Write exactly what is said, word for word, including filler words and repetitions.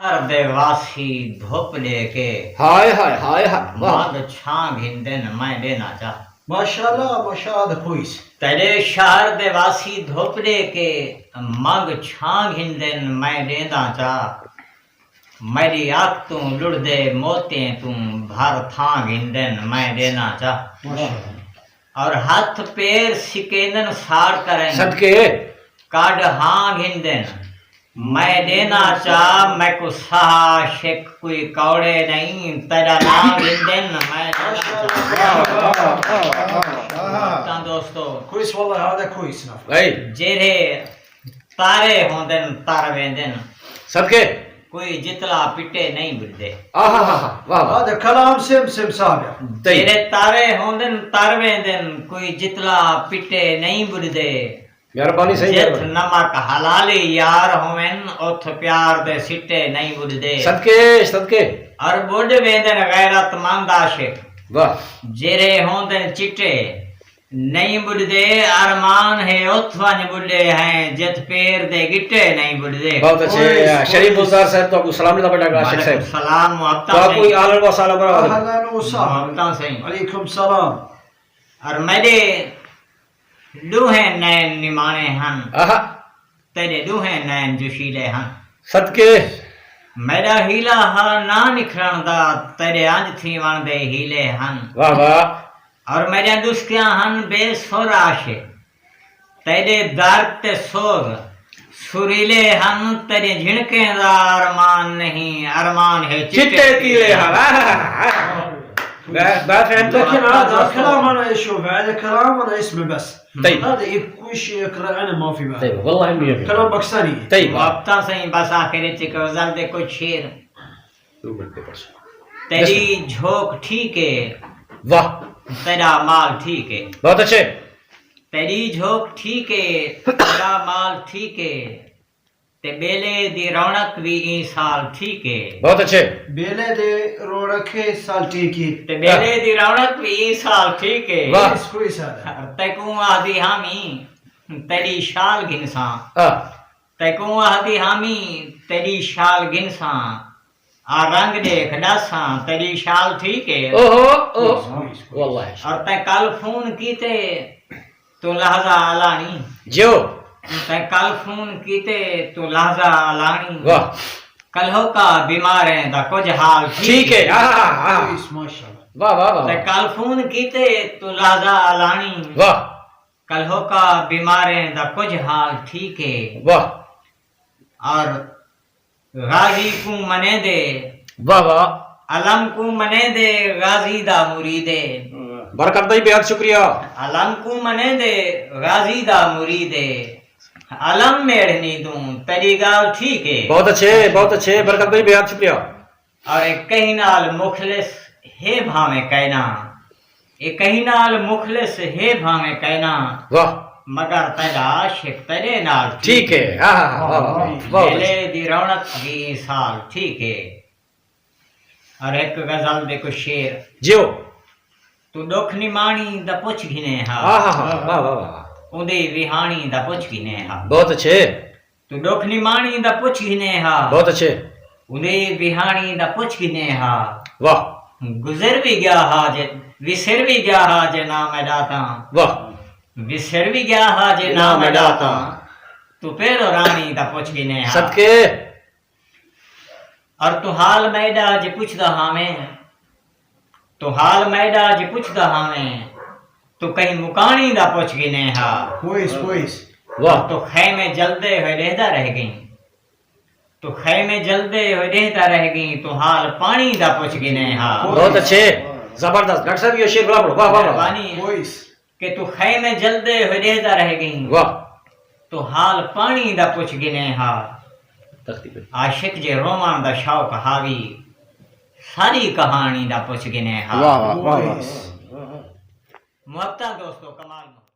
شہر دے واسی دھپ ݙے کے ہائے ہائے ہائے ہائے، واہ۔ منگ چھاں گھندن، میں ݙینا چا۔ ماشاءاللہ، ماشاءاللہ، خوش۔ تیݙے شہر دے واسی دھپ ݙے کے منگ چھاں گھندن، میں ݙیندا چا۔ میݙی اکھ توں لڑدے موتیں توں بھر تھاں گھندن، میں ݙینا چا۔ ماشاءاللہ۔ اور ہتھ پیر سکیندن ساڑ کریں۔ صدقے۔ کڈھ ہاں گھندن۔ میں ݙینا چا، میکوں ساہ عاشق کوئی کوڑے نہیں، تیݙا ناں گھندن، میں ݙینا چا۔ واہ، واہ، واہ، واہ، واہ۔ تاں دوستو۔ کوئی سوال ہے؟ آدھا کوئی سنا۔ بھائی۔ جیڑھے تارے ہوندن، تر ویندن۔ صدقے۔ کوئی جتلا پٹے نہیں ٻݙدے۔ آہا ہا ہا، واہ واہ۔ آدھا کلام سم سم صاحب۔ طیب۔ جیڑھے تارے ہوندن، تر ویندن، کوئی جتلا پٹے نہیں ٻݙدے۔ مہربانی سائیں، جتھ مہربانی۔ نمک حلالی یار ہوون، اتھ پیار دے سٹے نہیں ٻݙدے۔ صدقے، صدقے۔ اور ٻݙ ویندن غیرت مند عاشق۔ واہ۔ جیڑھے ہوندن چٹے نہیں ٻݙدے، ارمان ہے اتھ ونڄ ٻݙے ہیں، جتھ پیر دے گٹے نہیں ٻݙدے۔ بہت اچھے۔ اوئے، شریف اوئے۔ گلزار صاحب، تہاکوں سلام دا وݙا عاشق وعلیکم صاحب۔ السلام، محبتاں سائیں۔ تہاکوں اہلاً و سہلاً برابر۔ اہلاً و سہلاً۔ محبتاں سائیں۔ وعلیکم السلام۔ اور میݙے ݙوہیں نین نماݨے ہن۔ آہا۔ تیݙے ݙوہیں نین جوشیلے ہن۔ صدقے۔ میݙا حیلہ ہا نہ نکھرݨ دا، تیݙے انج تھیوݨ دے حیلے ہن۔ واہ واہ۔ اور میݙیاں ݙسکیاں ہن بے سر عاشق، تیݙے درد تے سوز سریلے ہن، تیݙے جھنکیں دا ارمان نہیں، ارمان ہے چٹے چٹے پیلے پیلے ہن۔ ہن۔ آہا۔ میں، میں فہم تو دیکھیں نا، کلام آنا ایشو ہے، کلام آنا اس میں بس۔ طیب۔ نہ تے ایک کوئی شے اقرا ہے نا معافی میں۔ طیب، واللہ میاں۔ کلام بکسا نہیں ہے۔ طیب۔ وقتاں سائیں بس آخر وچ ایک غزل دے کچھ شعر۔ دو منٹ دے پڑھ سو۔ تیݙی جھوک ٹھیک ہے۔ واہ۔ تیݙا مال ٹھیک ہے۔ بہت اچھے۔ تیݙی جھوک ٹھیک ہے، تیݙا مال ٹھیک ہے۔ تے ٻیلے دی رونق وی ایں سال ٹھیک ہے۔ بہت اچھے۔ ٻیلے دی رونق ایں سال ٹھیک ہے۔ تے ٻیلے دی رونق وی ایں سال ٹھیک ہے۔ واہ۔ اس کوئی سال ہے۔ تیکوں آہدی حامی تیݙی شال گھنساں۔ آہ۔ تیکوں آہدی حامی تیݙی شال گھنساں۔ آ رنگ ݙیکھ ݙساں تیݙی شال ٹھیک ہے۔ اوہو، اوہو۔ واللہ۔ اور تیں کل فون کیتے توں لحظہ آلاݨی۔ جیو۔ تیں کل فون کیتے توں لحظہ آلاݨی۔ واہ۔ کلہوکا بیماریں دا کجھ حال ٹھیک ٹھیک ہے۔ ہے۔ آہا، آہا۔ ماشاءاللہ۔ واہ، واہ، واہ۔ تیں کل فون کیتے توں لحظہ آلاݨی۔ واہ۔ کلہوکا بیماریں دا کجھ حال ٹھیک ہے۔ واہ۔ اور غازی کوں منیندے۔ واہ واہ۔ علم کوں منیندے غازی دا مرید ہے۔ برکت بھائی، بے حد شکریہ۔ علم کوں منیندے غازی دا مرید ہے۔ علم میڑھ نی توں تیݙی ڳالھ ٹھیک ہے۔ بہت اچھے، بہت اچھے، برکت بھائی، بے حد شکریہ۔ اور کہیں نال مخلص ہے بھاویں کائنا، اے کہیں نال مخلص ہے بھاویں کائنا، واہ۔ مگر تیݙا عاشق تیݙے نال ٹھیک ہے۔ آہا، واہ، واہ، واہ، واہ۔ میلے دی رونق وی ایں سال ٹھیک ہے۔ اور ہک غزل دے کچھ شعر۔ جیو۔ توں ݙکھ نماݨی دا پچھ گھنے ہا۔ آہا، واہ، واہ، واہ۔ اوندی ویہاݨی دا پچھ گھنے ہا۔ بہت اچھے۔ توں ݙکھ نماݨی دا پچھ گھنے ہا۔ بہت اچھے۔ اوندی ویہاݨی دا پچھ گھنے ہا۔ واہ۔ گزر وی ڳیا ہا جے، وسر وی ڳیا ہا جے ناں میݙا تاں۔ واہ۔ وسر وی ڳیا ہا جے ناں ناں میݙا میݙا تاں۔ تاں۔ توں پیرو راݨی دا پچھ گھنے ہا۔ صدقے۔ اور توں حال میݙا جے پچھدا ہاویں، توں حال میݙا جے پچھدا ہاویں، توں کہیں مکاݨی دا پچھ گھنے ہا۔ کوئس، کوئس۔ واہ۔ توں خیمے جلدے ہوئے ݙیہدا رہ ڳئیں۔ توں خیمے جلدے ہوئے ݙیہدا رہ ڳئیں، توں حال پاݨی دا پچھ گھنے ہا۔ بہت اچھے، زبردست۔ ڈاکٹر صاحب، یہ شعر بڑا بڑا، واہ، واہ، واہ۔ مہربانی۔ کوئس۔ کہ توں خیمے جلدے ہوئے ݙیہدا رہ ڳئیں۔ واہ۔ توں حال پاݨی دا پچھ گھنے ہا۔ تختی پہ۔ عاشق جے رووݨ دا شوق ہاوی، ساری کہاݨی دا پچھ گھنے ہا۔ واہ، واہ، واہ، واہ۔ محبتاں دوستو، کمال محبت۔